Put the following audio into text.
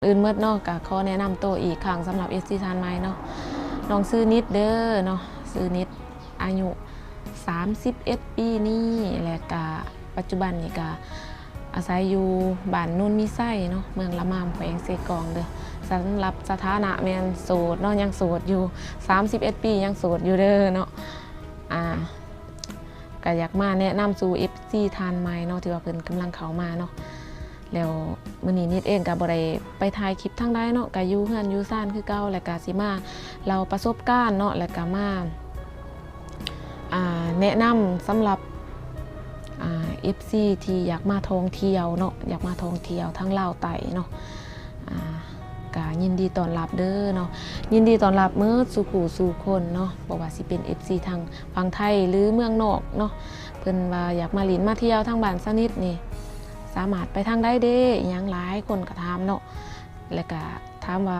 ອື່ນໝົດເນາະ ກະຂໍແນະນຳໂຕອີກຄັ້ງສຳລັບເອັຟຊີທ່ານໃໝ່ເນາະ. ນ້ອງຊື່ນິດເດີເນາະ, ຊື່ນິດ ອາຍຸສາມສິບເອັດປີນີ້ ແລະກະປັດຈຸບັນນີ້ກະອາໄສຢູ່ບ້ານໂນນມີໄຊເນາະ, ເມືອງລະມາມ ແຂວງເຊກອງເດີ. ສຳລັບສະຖານະແມ່ນໂສດເນາະ, ຍັງໂສດຢູ່ ສາມສິບເອັດປີ ຍັງໂສດຢູ່ເດີເນາະ. ອາ ກະຢາກມາແນະນຳສູ່ເອັຟຊີທ່ານໃໝ່ເນາະ ທີ່ວ່າເພິ່ນກຳລັງເຂົ້າມາເນາະ. ແລ້ວມື້ນີ້ນິດເອງກະບໍ່ໄດ້ໄປຖ່າຍຄລິບທາງໃດເນາະ, ກະຢູ່ເຮືອນຢູ່ຊານຄືເກົ່າ ແລ້ວກະຊິມາເລົ່າປະສົບການເນາະ, ແລ້ວກະມາ ອາ ແນະນຳສຳລັບ ອາ ເອັຟຊີທີ່ຢາກມາທ່ອງທ່ຽວເນາະ, ຢາກມາທ່ອງທ່ຽວທາງລາວໃຕ້ເນາະ. ອາ ກະຍິນດີຕ້ອນຮັບເດີເນາະ, ຍິນດີຕ້ອນຮັບໝົດສູ່ຜູ້ສູ່ຄົນເນາະ, ບໍ່ວ່າຊິເປັນເອັຟຊີທາງຝັ່ງໄທ ຫຼື ເມືອງນອກເນາະ. ເພິ່ນວ່າຢາກມາຫຼິ້ນມາທ່ຽວທາງບ້ານສະໜິດນີ້ ສາມາດໄປທາງໃດເດ ອີຫຍັງ ຫຼາຍຄົນກະຖາມເນາະ, ແລະກະຖາມວ່າ